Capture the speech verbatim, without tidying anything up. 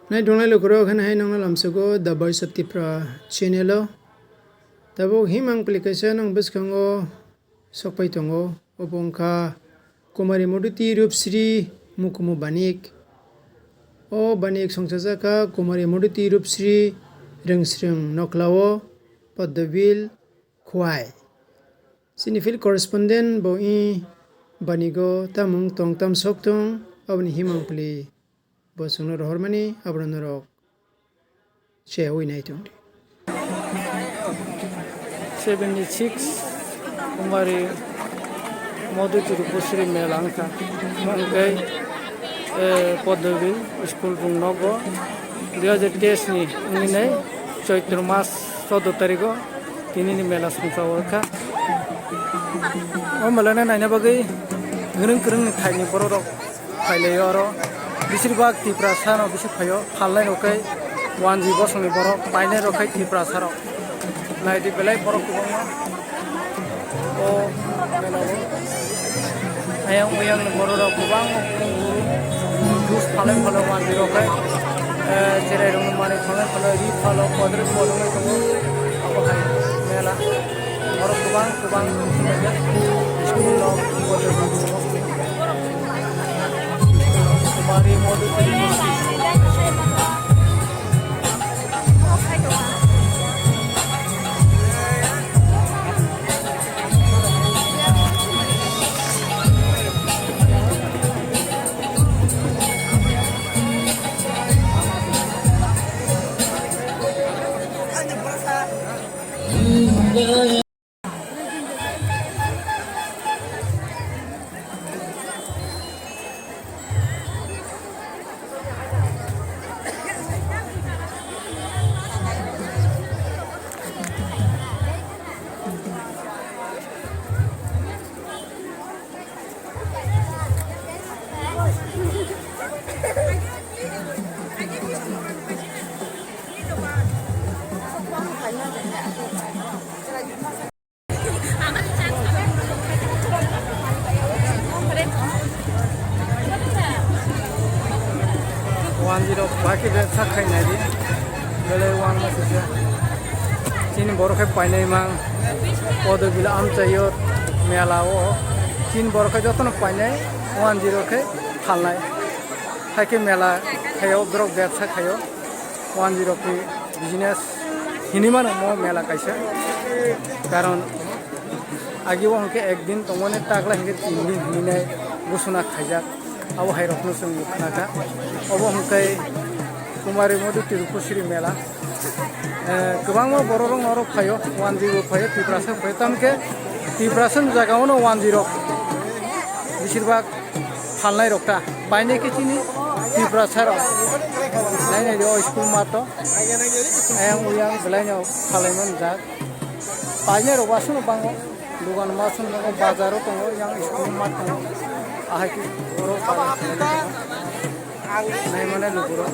Nai dongnai lukurok, hwnwi hai nokno lamsogo The Voice of Tipra channel o. Tabuk himang pili kaisa nong bwskango sokpai tongo. Obo wngkha Kumari Moduti Rupsri Mukumu Banik. O banik songchajak kha Kumari Moduti Rupsri Rwngsrwng Noklao Poddobil Khwai. Chini field correspondent bo i banigo tamung tong tam sok tong, aboni himang pili bo chwngno rohormani, abono norok cheyaui nai tongdi. Seventy six Kumari Moduti Rupsri Mela wngkha. Omo hwnkhe, eh, Poddobil school rung nogo dui hajar teis ni wngwi nai Choitro mas choudo tarigo tinini mela songcha o wngkha. O mela no naina bagwi kwrwng kwrwng ni thai ni borok rok phailai oro. Bisir bak Tiprasa no bisi phaio, phalnai rok khe wanji bosong ni borok, painai rok khe Tiprasa rok. Naidi belai borok kwbangma. O mela o ayang oyang ni borok rok kwbangma juice phalai phalai wanji rok khe, eh, cherai rok ni manwi phalai phalai ri phalo kodre phalo wngwi tongo. Abo hai mela. Borok kwbang kwbang wngkha. School rok, Kumari Moduti. Wanjwi rok baki bebsa khainai di, belai wanma sisa. Chini borok khe painai mang, Poddobil amchaio mela o. Chini borok khe jotono painai, wanjwi rok khe phalnai. Hai khe mela khaio, borok bebsa khaio. Wanjwi rok ni business hinwi mano mo mela kaisa. Karon agi o hwnkhe ek din tongmani, takla hwnkhe tin din hinwi nai gusuna khaijak. Abo hai rokno chwng nukha kha. Obo hwnkhe Kumari Moduti Rupsri mela. Eh, kwbangma borok rok norok phaio, wanjwi bo phaio, Tiprasa phaio. Tamokhe Tiprasa ni jaga o no wanjwi rok bisir bak phalnai rok ta, painai khe chini Tiprasa rok. Nai nai di o school math o. Ayang uyang belai no phalai man jak. Painai rok aswk no bango. Dugan ma aswk no bango, bazar o tongo, yang school math tongo. Ahai khe oro phalai phalai tongo. Nai mane lukurok.